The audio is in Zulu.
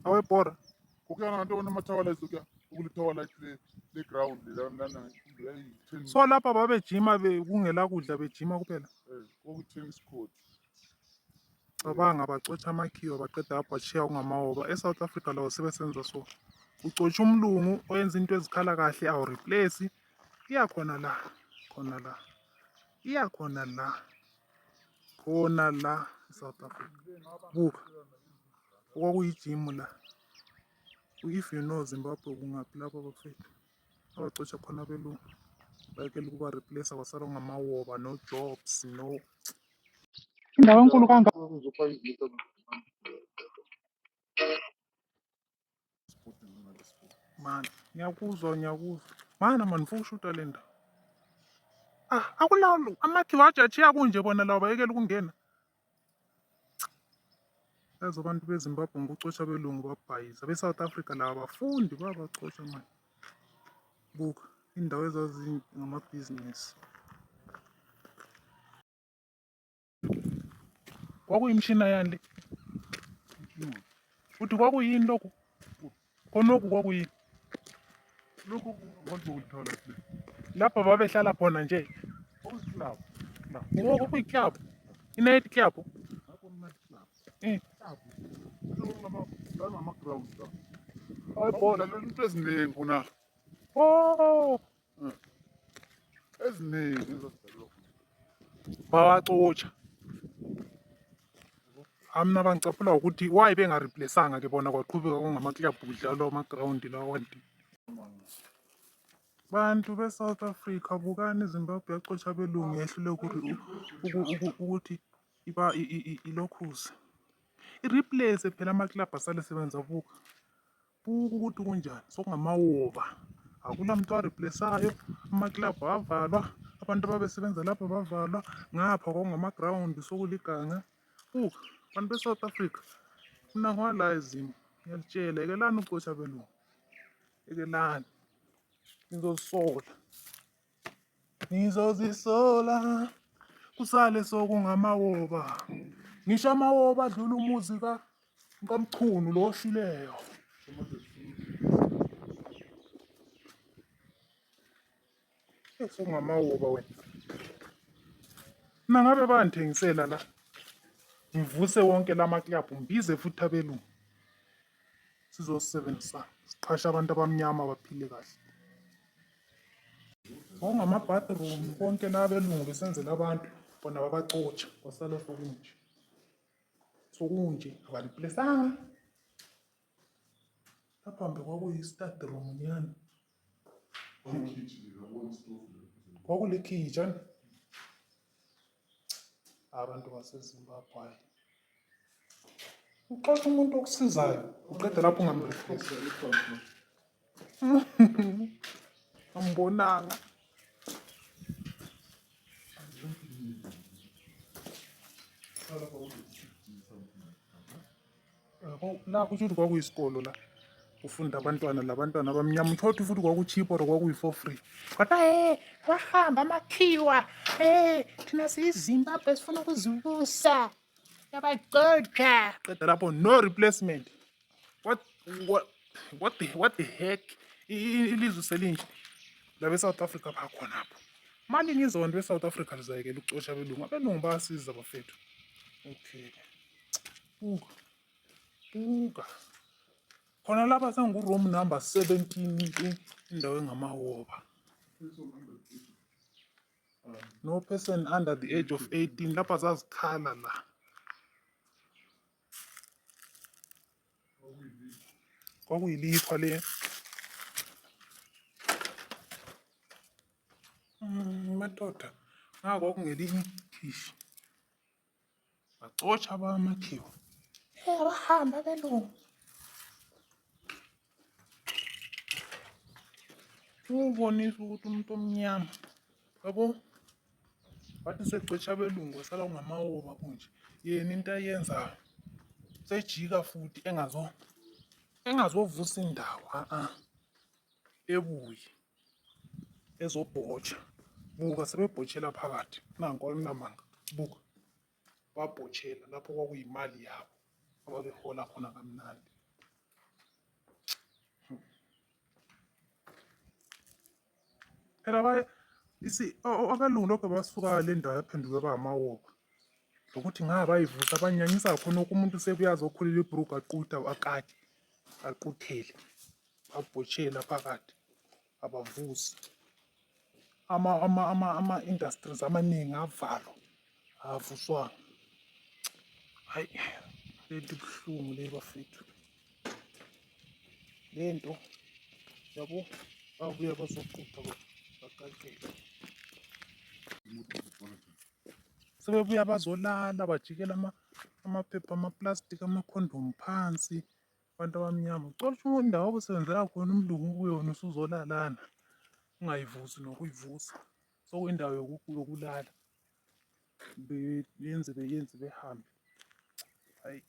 Awebhora. Kokuyana nto ama-tower lights okuya ukuli-tower light le-ground lana yayi-tennis. So lapha babejima kungela kudla, bejima kuphela. Kwakuyi-tennis court. Cabanga, bacotsha amakhiwa, baqeda lapho bashiya kungamawoba. E-South Africa lawo sebesenza so. Ucotsha umlungu oyenza into ezikhala kahle, awu-replace. Iya khona la, khona la, iya khona la, khona la e-South Africa. Buka, okwakuyijimu la. If you know Zimbabwe kungaphi lapho bafethu abacotsha khona abelungu, bayekela ukuba replace, kwasala kungamawoba, no jobs, no indawo enkulu kangaka. Mani, ngiyakuzwa, ngiyakuzwa. Mana mani, mfuna ukushuta le ndawo. Ah, akulawo amakhiwa ajatshiya kunje bona lawo bayekela ukungena. Yazi abantu beZimbabwe ngokucosha abelungu babhayiza. Be-South Africa laba abafundi babacosha mani. Buka indawo ezazingamabhizinisi. Kwakuyimishina yani le? Futhi kwakuyini lokhu? Khonokhu kwakuyini? Lokhu kwakuyithola le. Lapha babehlala khona nje. Okuyi-club. Kwakuyi-club. I-night club. Akho-night club. Eh. Club. Lama-ground la. Awebhola. Kwakudlalelwa into eziningi khona. Oh. Eziningi ezazidlalelwa khona. Bawacotsha. Amna bangicaphula ukuthi why bengareplaceanga ke bona, kwaqhubeka kungama-club kudlalwa ama-ground lawa nti. Bantu be-South Africa, bukani, iZimbabwe yacotsha abelungu, yehluleka ukuthi iba ilokhuze i-replace phela ama-club asale sebenza. Buka, buka ukuthi kunjani, sokungamawoba, akula muntu areplaceayo, ama-club avalwa, abantu ababesebenza lapha bavalwa, ngapha kwakungama-ground sokuliganga. Buka bantu be-South Africa, mina ngwala ezimo ngiyalitshela, yekelani ukucosha abelungu, yekelani, nizozisola, nizozisola, kusale sokungamawoba. Ngisho amawoba adlula umuzi ka kaMchunu lo oshileyo. Sokungamawoba wena. Mina ngabe bayangithengisela la, ngivuse wonke la maklabhu, ngibize futhi abelungu, sizosebenzisana, siqashe abantu abamnyama baphile kahle. Kwakungama-bathroom konke la, abelungu besenzela abantu, bona babacotsha, kwasala sokunje, sokunje, abaliplesanga. Lapha mbe kwakuyi-study room nyana, kwakulikhitshi. Abantu baseZimbabwe, hayi, uxosha umuntu okusizayo, uqeda lapho ungamreplace. Ambonanga. La kusho ukuthi kwakuyisikolo la kufunda abantwana, labantwana abamnyama. Uthole ukuthi futhi kwaku-cheap or kwakuyi-for free, kodwa bahamba amakhiwa, thina siyiZimbabwe, sifuna ukuzibusa, yabaxotsha, qeda lapho no replacement. What the heck? Ilizwe selinje labe South Africa bakhonapho. Mali ngizonto be-South Africa, lizayekela ukucosha abelungu. Abelungu bayasiza bafethu. Okay, buka, buka khona lapha, sengu-room number 17, indawo engamawoba, no person under the age of 18 lapha. Zazikhala la, kwakuyilikhwa le. Madoda, ngako kwakungelinye ikhishi, bacotsha abamakhiwa, abahamba abelungu. Ubonisa ukuthi umuntu omnyama yabo wathi secotsha abelungu, wasala kungamawoba kunje. Yena into ayenzayo sejika futhi engazovusa indawo, a ebuye ezobhotsha. Buka, sebebhotshela phakathi. Nanko, akunamanga, buka, babhotshela lapho kwakuyimali yabo ababehola khona kamnandi. Phela baye isi abelungu lokho basuka le ndawo yaphenduke bamawoba. Lokuthi nga bayivusa banyanyisa khona umuntu sebuyazi okhulile ibhrugu aqutha akake aquthele abhotshela phakathi abavusi. Ama-industries amaningi avalwa avuswanga. Hayi lento ibuhlungu le bafethu. Lento yabo babuya bazoqutha baqaqele. Sebebuya bazolala bajikela amaphepha amaplastiki amakhondomu phansi abantu abamnyama. Ucosha indawo obusebenzela khona umlungu kuyona usuzolalana ungayivusi nokuyivusa. Sokuyindawo yokulala. Benze beyenze behambe. Hayi.